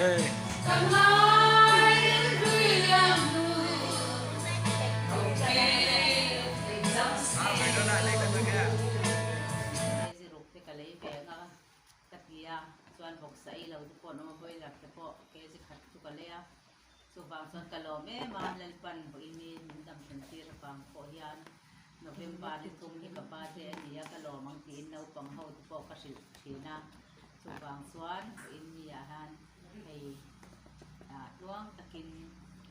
Hey. Ka ti a, chuan vawksa ei lo te pawh an awm a, boiler te pawh kg khat chu ka lei a, chuvang chuan ka lawm em a, Lalpan vawiin min dam thlen tir avang pawh hian November ni thum hi ka pa te a ni a, ka lawm ang tiin naupang ho te pawh ka hrilh thin a, chuvang chuan vawiin ni ah hian hei ah tluang takin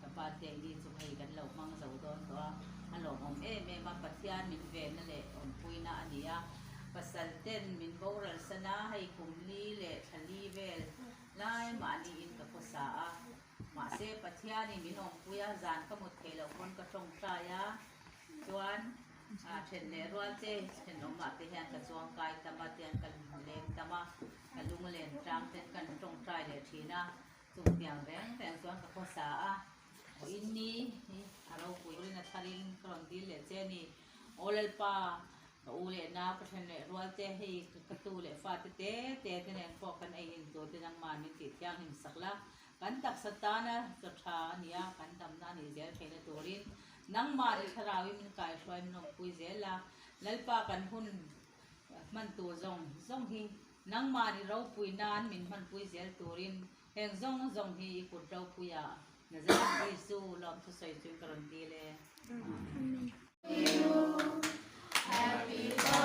ka pa te ni chu hei kan lo hmang zo dawn tawh a, a lawmawm em em a, Pathian min venna leh awmpuina a ni a, pasal ten min boral san a, hei kum li leh thla li vel lai mahniin ka khawsa a, mahse Pathianin min awmpui a, zan ka mut theih loh pawn ka tawngtai a, chuan ah then leh rual te thenawmah te hian ka chuangkai tam a, tian ka leng tam a, ka lunglen tlang ten kan tawngtai leh thin a. Chutiang reng reng chuan ka khawsa a, Vawiin ni hi a ropui rin a tharin ka rawn dil leh che a ni. Aw Lalpa, ka u leh nau ka then leh rual te, hei ka tu leh fa te te te te nen pawh kan ei in tur te nangmah min tih thianghlim sak la, kan taksa tana chaw tha a ni a, kan damna a nih zel theihna turin nangmah ni thlarauin min kaihruai min awmpui zel a, Lalpa kan hun hman tur zawng zawng hi Nangmah i ropui nan min hmanpui zel turin heng zawng zawng hi i kut ropuia Nazareth Jesu lawm thusawi chu ka rawn dil e. Amen. Happy birthday.